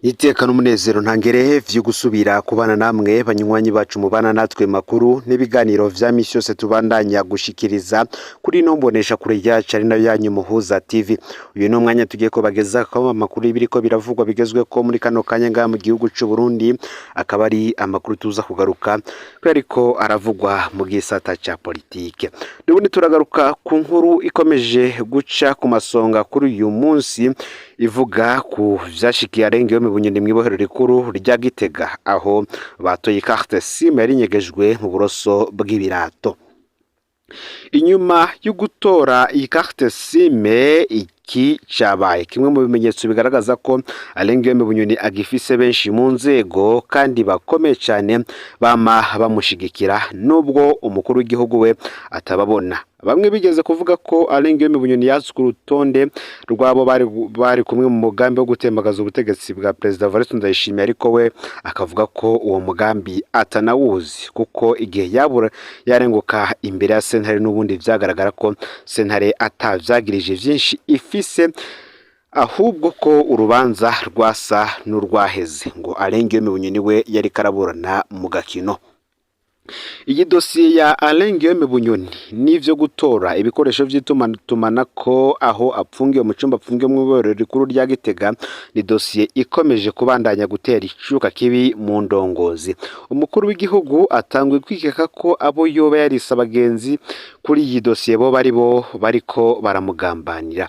Iteka n'umunezero ntangere vyo gusubira kubana namwe banywanyi bacu mubana natwe makuru n'ibiganiro vya misi yose tubandanya gushikiriza kuri ino mbonesha kure yacu ari nayo yanyu Muhuza TV. Uyu ni umwanya tugiye kubagezako amakuru y'ibiriko biravugwa bigezweko muri kano kanya ngaha mu gihugu c'u Burundi, akaba ari amakuru tuza kugaruka ko ariko aravugwa mu gisata ca politike. N'ubundi turagaruka ku nkuru ikomeje guca ku masonga kuri uyu munsi, ivuga ku vyashikiye Arengeyo mu Bunyoni mw'ibohero rikuru rya Gitega, aho batoye carte SIM yari inyegejwe mu buroso bw'ibirato. Inyuma yo gutora iyi carte SIM, iki cabaye kimwe mu bimenyetso bigaragaza ko Alain Guillaume Bunyoni agifise benshi mu nzego kandi bakomeye cane bama bamushigikira, nubwo umukuru w'igihugu we atababona. Bamwe bigeze kuvuga ko Alain Guillaume Bunyoni yazwe ku rutonde rw'abo bari kumwe mu mugambi wo gutembagaza ubutegetsi bwa Perezida Evariste Ndayishimiye, ariko we akavuga ko uwo mugambi atanawuzi, kuko igihe yabura yarenguka imbere ya sentare n'ubundi vyagaragara ko sentare atavyagirije vyinshi ifise, ahubwo ko urubanza rwasa n'urwaheze, ngo Alain Guillaume Bunyoni we yariko araburana mu gakino. Iyi dosiye ya Alain Guillaume Bunyoni n'ivyo gutora ibikoresho vy'itumatumanako aho apfungiwe mu cumba apfungiwe mw'ibohero rikuru rya Gitega ni dosiye ikomeje kubandanya gutera icuka kibi mu ndongozi. Umukuru w'igihugu atanguye kwikeka ko abo yoba yarise abagenzi kuri iyi dosiye bo bari bo bariko baramugambanira.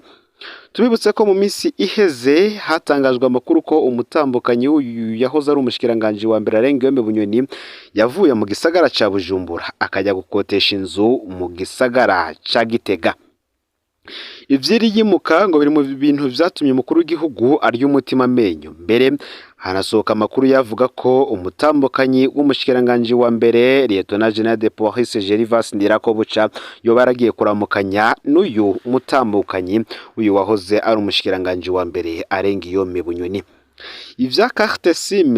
Tubibutse ko mu minsi iheze hatangajwe amakuru ko umutambukanyi w'uyu yahoze ari umushikiranganji wa mbere Alain Guillaume Bunyoni yavuye mu gisagara ca Bujumbura akajya gukotesha inzu mu gisagara ca Gitega. Ivy'iri yimuka ngo biri mu bintu vyatumye umukuru w'igihugu arya umutima amenyo. Mbere hanasohoka amakuru yavuga ko umutambukanyi w'umushikiranganji wa mbere, Lieutenant General de Police Gervas Ndirakobuca, yoba yaragiye kuramukanya n'uyu mutambukanyi uyu wahoze ari umushikiranganji wa mbere Alain Guillaume Bunyoni. Ivya carte SIM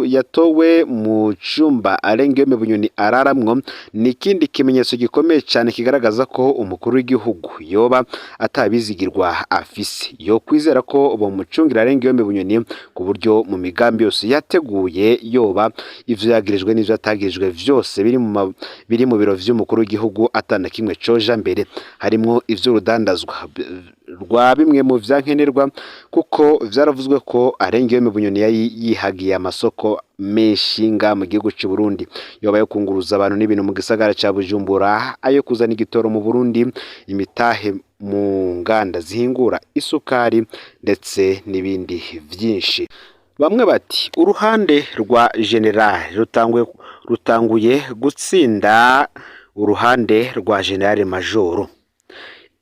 yatowe mu cumba Alain Guillaume Bunyoni araramwo ni ikindi kimenyetso gikomeye cane kigaragaza ko umukuru w'igihugu yoba atabizigirwa afise, yo kwizera ko bomucungira Alain Guillaume Bunyoni ku buryo mu migambi yose yateguye, yoba ivyo yagirijwe n'ivyo atagirijwe vyose biri mu biro vy'umukuru w'igihugu, atana kimwe coja mbere, harimwo ivy'urudandazwa rwa bimwe mu vyankenerwa, kuko vyaravuzwe ko Alain Guillaume Bunyoni yari yihagiye amasoko menshi nga mu gihugu c'u Burundi, yoba yo kunguruza abantu n'ibintu mu gisagara ca Bujumbura, ayo kuzana igitoro mu Burundi, imitahe mu nganda zihingura isukari, ndetse n'ibindi vyinshi. Bamwe bati uruhande rwa general rutanguye gutsinda uruhande rwa general majoro.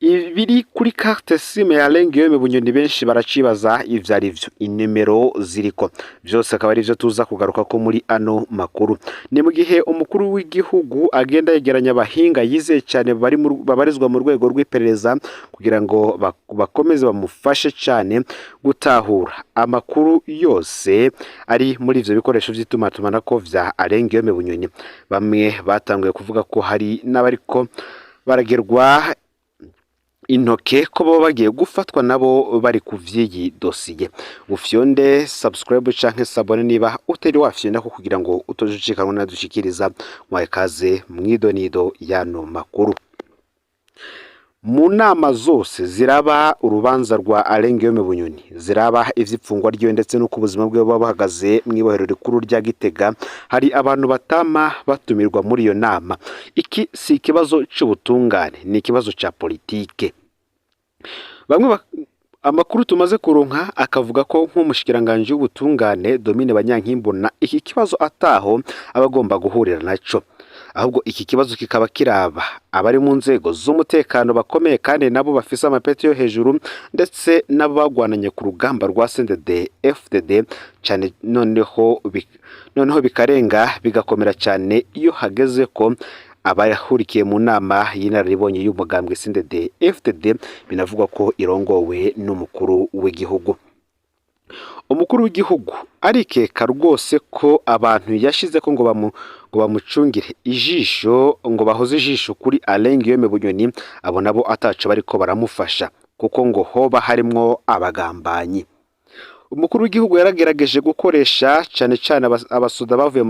Ibiri kuri carte SIM ya Alain Guillaume Bunyoni benshi baracibaza ivyo ari vyo, inimero ziriko vyose akaba ari vyo tuza kugaruka ko muri ano makuru. Ni mu gihe umukuru w'igihugu agenda yegeranya abahinga yizeye cyane bari babarizwa mu rwego rw'iperereza kugira ngo bakomeze bamufashe cyane gutahura amakuru yose ari muri ivyo bikoresho vy'itumatumanako vya Alain Guillaume Bunyoni. Bamwe batanguye kuvuga ko hari n'abariko baragerwa intoke ko baba bagiye gufatwa nabo bari ku vy'iyi dosiye. Ufyonde subscribe canke s'abonner niba utari wafyonda ko kugira ngo utojucikanwa nadushikiriza. Mwaye kaze mwidonido y'ano makuru. Mu nama zose ziraba urubanza rwa Alain Guillaume Bunyoni, ziraba ivy'ipfungwa ryiwe ndetse n'uko ubuzima bwe buba buhagaze mw'ibohero rikuru rya Gitega, hari abantu batama batumirwa muri iyo nama. Iki si ikibazo c'ubutungane, ni ikibazo ca politike. Bamwe amakuru tumaze kuronka akavuga ko nk'umushikiranganji w'ubutungane Domine Banyankimbona iki kibazo ataho aba agomba guhurira naco, ahubwo iki kibazo kikaba kiraba abari mu nzego z'umutekano bakomeye kandi nabo bafise amapeti yo hejuru, ndetse n'abo bagwananye ku rugamba rwa CNDD FDD cyane, noneho bikarenga bigakomera cyane iyo hageze ko abahurikiye mu nama y'inararibonye y'umugambwe CNDD FDD, binavugwa ko irongowe n'umukuru w'igihugu. Umukuru w'igihugu arikeka rwose ko abantu yashize ko ngo bamucungire ijisho, ngo bahoze ijisho kuri Alain Guillaume Bunyoni, abo nabo ataco bariko baramufasha, kuko ngo hoba harimwo abagambanyi. Umukuru w'igihugu yaragerageje gukoresha cane cane abasoda bavuye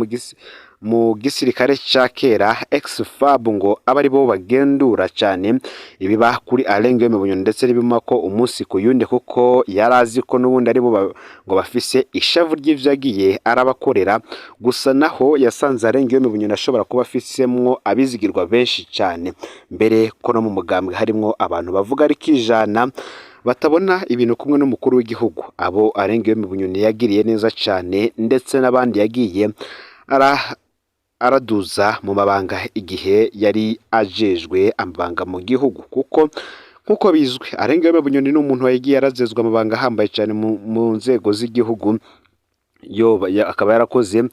mu gisirikare ca kera ex-FAB, ngo abe ari bo bagendura cane ibiba kuri Alain Guillaume Bunyoni ndetse n'ibimako ko umunsi ku yundi, kuko yari azi ko n'ubundi ari bo ngo bafise ishavu ry'ivyo yagiye arabakorera. Gusa naho yasanze Alain Guillaume Bunyoni ashobora kuba afisemwo abizigirwa benshi cane, mbere ko no mu mugambwe harimwo abantu bavuga ariko ijana batabona ibintu kumwe n'umukuru w'igihugu, abo Alain Guillaume Bunyoni yagiriye neza cane, ndetse n'abandi yagiye araduza mu mabanga igihe yari ajejwe amabanga mu gihugu. Kuko nk'uko bizwi, Alain Guillaume Bunyoni ni umuntu yagiye arazezwa amabanga ahambaye cyane mu nzego z'igihugu, akaba yarakoze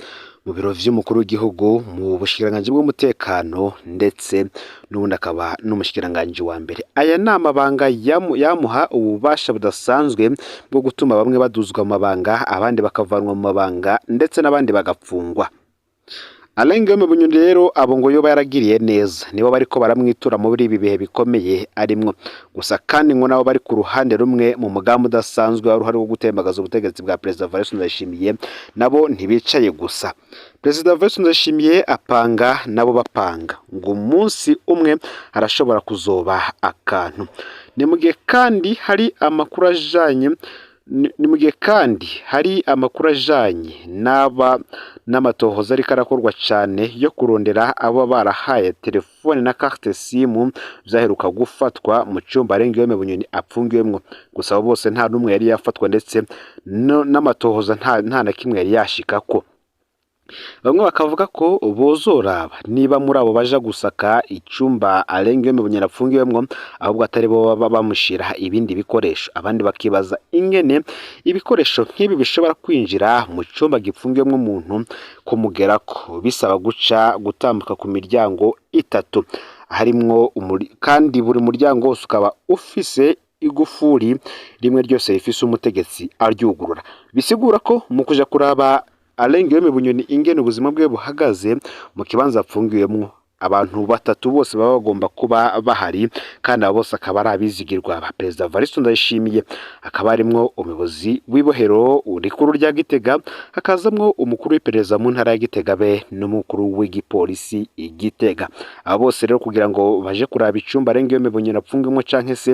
mu biro vy'umukuru w'igihugu, mu bushikiranganji bw'umutekano, ndetse n'ubundi akaba n'umushikiranganji wa mbere. Aya ni amabanga yamuha ububasha budasanzwe bwo gutuma bamwe baduzwa mu mabanga, abandi bakavanwa mu mabanga, ndetse n'abandi bagapfungwa. Alain Guillaume Bunyoni rero, abo ngo yoba yaragiriye neza nibo bariko baramwitura muri ibi bihe bikomeye arimwo. Gusa kandi ngo nabo bari ku ruhande rumwe mu mugambi udasanzwe wari uhari wo gutembagaza ubutegetsi bwa Perezida Evariste Ndayishimiye, nabo ntibicaye gusa. Perezida Evariste Ndayishimiye apanga, nabo bapanga, ngo umunsi umwe harashobora kuzoba akantu. Ni mu gihe kandi hari amakuru ajanye ni mu gihe kandi hari amakuru ajanye n'aba n'amatohoza ariko arakorwa cyane yo kurondera abo barahaye telefone na carte SIM vyaheruka gufatwa mu cyumba Alain Guillaume Bunyoni apfungiwemwo. Gusa abo bose nta n'umwe yari yafatwa, ndetse n'amatohoza nta na kimwe yari yashikako. Bamwe bakavuga ko bozoraba niba muri abo baja gusaka icumba Alain Guillaume Bunyoni apfungiwemwo ahubwo atari bo baba bamushira ibindi bikoresho. Abandi bakibaza ingene ibikoresho nk'ibi bishobora kwinjira mu cumba gipfungiwemwo umuntu, kumugerako bisaba guca gutambuka ku miryango itatu, harimwo kandi buri muryango wose ukaba ufise igufuri rimwe ryose rifise umutegetsi aryugurura. Bisigura ko mu kuja kuraba Alain Guillaume Bunyoni ingene ubuzima bwe buhagaze mu kibanza apfungiwemwo, abantu batatu bose baba bagomba kuba bahari, kandi abo bose akaba ari abizigirwa ba Perezida Evariste Ndayishimiye. Hakaba harimwo umuyobozi w'ibohero rikuru rya Gitega, hakazamwo umukuru w'iperereza mu ntara ya Gitega, be n'umukuru w'igipolisi i Gitega. Abo bose rero kugira ngo baje kuraba icumba Alain Guillaume Bunyoni apfungiwemwo, canke se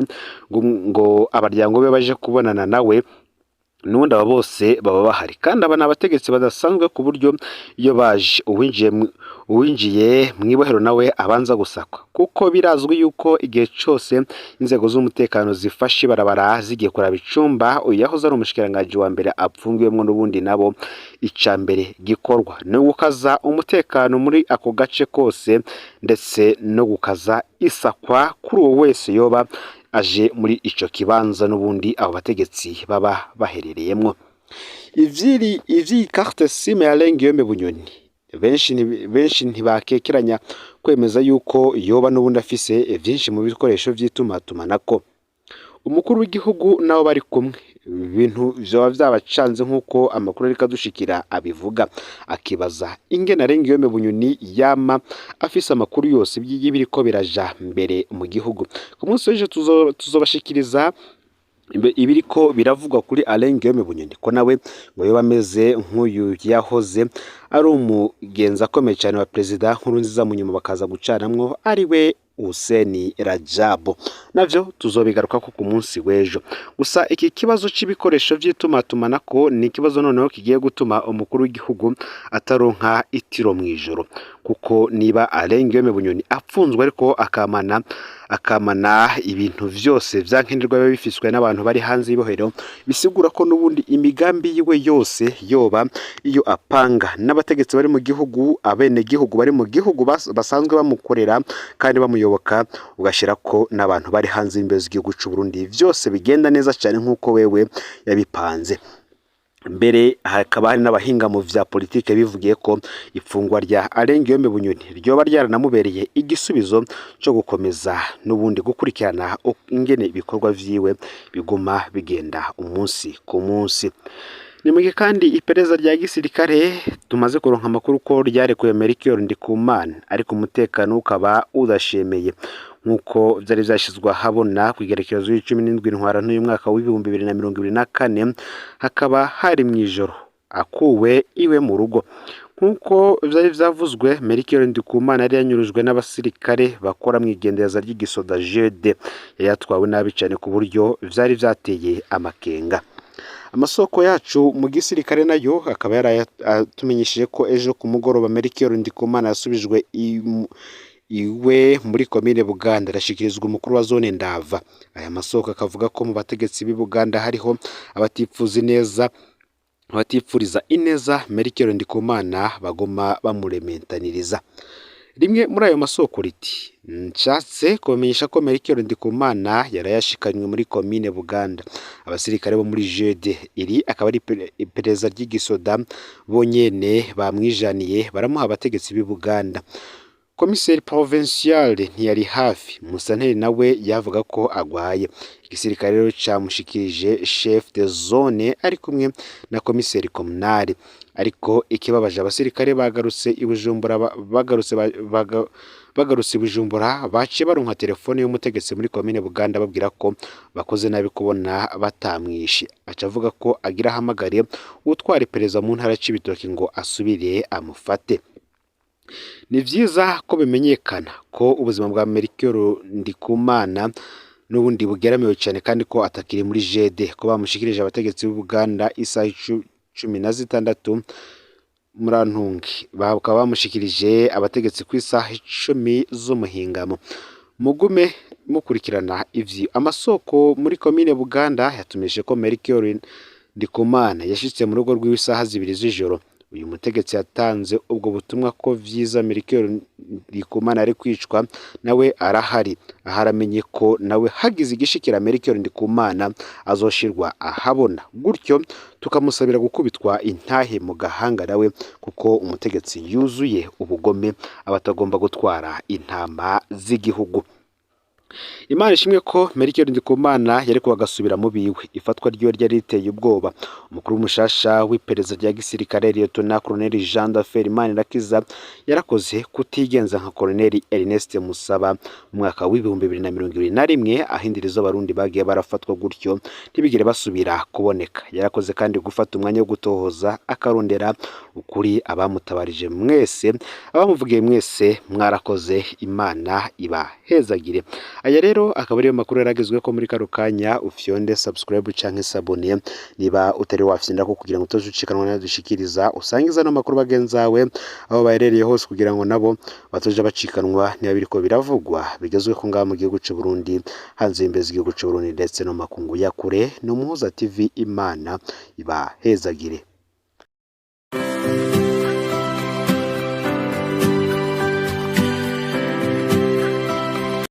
ngo abaryango be baje kubonana nawe, nubundi aba bose baba bahari. Kandi aba ni abategetsi badasanzwe, ku buryo iyo baje uwinjiye mu ibohero nawe abanza gusakwa, kuko birazwi yuko igihe cose inzego z'umutekano zifashe ibarabara zigiye kuraba icumba uyu yahoze ari umushikiranganji wa mbere apfungiwemwo, n'ubundi nabo ica mbere gikorwa ni ugukaza umutekano muri ako gace kose, ndetse no gukaza isakwa kuri uwo wese yoba aje muri ico kibanza n'ubundi abo bategetsi baba baherereyemwo. Ivy'iyi carte SIM ya Alain Guillaume Bunyoni, benshi ntibakekeranya kwemeza yuko yoba n'ubundi afise vyinshi mu bikoresho vy'itumatumanako. Umukuru w'igihugu nabo bari kumwe, ibintu vyoba vyabacanze nk'uko amakuru ariko adushikira abivuga, akibaza ingene Alain Guillaume Bunyoni yama afise amakuru yose y'ibiriko biraja mbere mu gihugu. Ku munsi w'ejo tuzobashikiriza ibiriko biravugwa kuri Alain Guillaume Bunyoni, ko nawe ngo yoba ameze nk'uyu yahoze ari umugenzi akomeye cyane wa Perezida Nkurunziza, mu nyuma bakaza gucanamwo, ari we Hussein Rajabu. Navyo tuzobigarukako ku munsi w'ejo. Gusa iki kibazo c'ibikoresho vy'itumatumanako ni ikibazo noneho kigiye gutuma umukuru w'igihugu ataronka itiro mw'ijoro, kuko niba Alain Guillaume Bunyoni apfunzwe ariko akamana ibintu vyose vyankenerwa biba bifiswe n'abantu bari hanze y'ibohero, bisigura ko n'ubundi imigambi yiwe yose, yoba iyo apanga n'abategetsi bari mu gihugu, abenegihugu bari mu gihugu basanzwe bamukorera kandi bamuyoboka, ugashira ko n'abantu bari hanze y'imbibe z'igihugu c'u Burundi, vyose bigenda neza cyane nk'uko wewe yabipanze. Mbere hakaba hari n'abahinga mu vya politike bivugiye ko ifungwa rya Alain Guillaume Bunyoni ryoba ryaranamubereye igisubizo co gukomeza n'ubundi gukurikirana ingene ibikorwa vyiwe biguma bigenda umunsi ku munsi. Ni mugihe kandi iperereza rya gisirikare tumaze kuronka amakuru ko ryarekuye Melchior Ndikumana, ariko umutekano ukaba udashemeye nk'uko vyari vyashizwe ahabona kw'igerekezo ry'icumi n'indwi Ntwarante uyu mwaka w'2024, hakaba hari mw'ijoro akuwe iwe mu rugo. Nk'uko vyari vyavuzwe, Melchior Ndikumana yari yanyurujwe n'abasirikare bakora mw'igendereza ry'igisoda GD. Yari yatwawe nabi cane ku buryo vyari vyateye amakenga. Amasoko yacu mu gisirikare nayo akaba yaraye atumenyesheje ko ejo ku mugoroba Melchior Ndikumana yasubijwe iwe muri komine Buganda, arashikirizwa umukuru wa zone Ndava. Aya masoko akavuga ko mu bategetsi b'i Buganda hariho abatipfuza ineza, abatipfuriza ineza Melchior Ndikumana, bagoma bamurementaniriza. Rimwe muri ayo masoko riti: "Nshatse kubamenyesha ko Melchior Ndikumana yarayashikanywe muri komine Buganda, abasirikare bo muri GD, iri akaba ari iperereza ry'igisoda, bonyene bamwijaniye baramuha abategetsi b'i Buganda. Komiseri provincial ntiyari hafi, musanteri nawe yavuga ko agwaye. Igisirikare rero camushikirije chef de zone ari kumwe na komiseri communal. Ariko ikibabaje, abasirikare bagarutse i Bujumbura, bagarutse i Bujumbura baciye baronka telefone y'umutegetsi muri komine Buganda babwira ko bakoze nabi kubona batamwishe. Aca avuga ko agira ahamagare uwutwara iperereza mu ntara Cibitoke ngo asubire amufate." Ni vyiza ko bimenyekana ko ubuzima bwa Melchior Ndikumana n'ubundi bugeramiwe cane, kandi ko atakiri muri GD, ko bamushikirije abategetsi b'u Buganda isaha 16, murantunge, bakaba bamushikirije abategetsi ku isaha 10 z'umuhingamo. Mugume mukurikirana ivyo. Amasoko muri komine Buganda yatumenyesheje ko Melchior Ndikumana yashitse mu rugo rwiwe isaha 2 z'ijoro. Uyu mutegetsi yatanze ubwo butumwa ko vyiza Melchior Ndikumana ari kwicwa nawe arahari, aho aramenye ko nawe hagize igishikira Melchior Ndikumana azoshirwa ahabona, gutyo tukamusabira gukubitwa intahe mu gahanga nawe, kuko umutegetsi yuzuye ubugome aba atagomba gutwara intama z'igihugu. Imana ishimwe ko Melchior Ndikumana yariko agasubira mu biwe. Ifatwa ryiwe ryari riteye ubwoba. Umukuru w'umushasha w'iperereza rya gisirikare, Lieutenant Colonel Jean Dafer Manirakiza, yarakoze kutigenza nka Colonel Ernest Musaba mu mwaka w'2021, aho indiri z'Abarundi bagiye barafatwa gutyo ntibigire basubira kuboneka. Yarakoze kandi gufata umwanya wo gutohoza akarondera ukuri. Abamutabarije mwese, abamuvugiye mwese, mwarakoze, Imana ibahezagire. Aya rero akaba ariyo makuru yaragezweho ko muri kano kanya. Ufyonde subscribe canke s'abonner niba utari wafyonda ko, kugira ngo utazucikanwa n'adushikiriza. Usangiza ano makuru bagenzawe aho baherereye hose, kugira ngo nabo batoja bacikanwa niba biriko biravugwa bigezweho ngaha mu gihugu c'u Burundi, hanze y'imbere z'igihugu c'u Burundi, ndetse no mu makungu ya kure. Ni Umuhuza TV, Imana ibahezagire.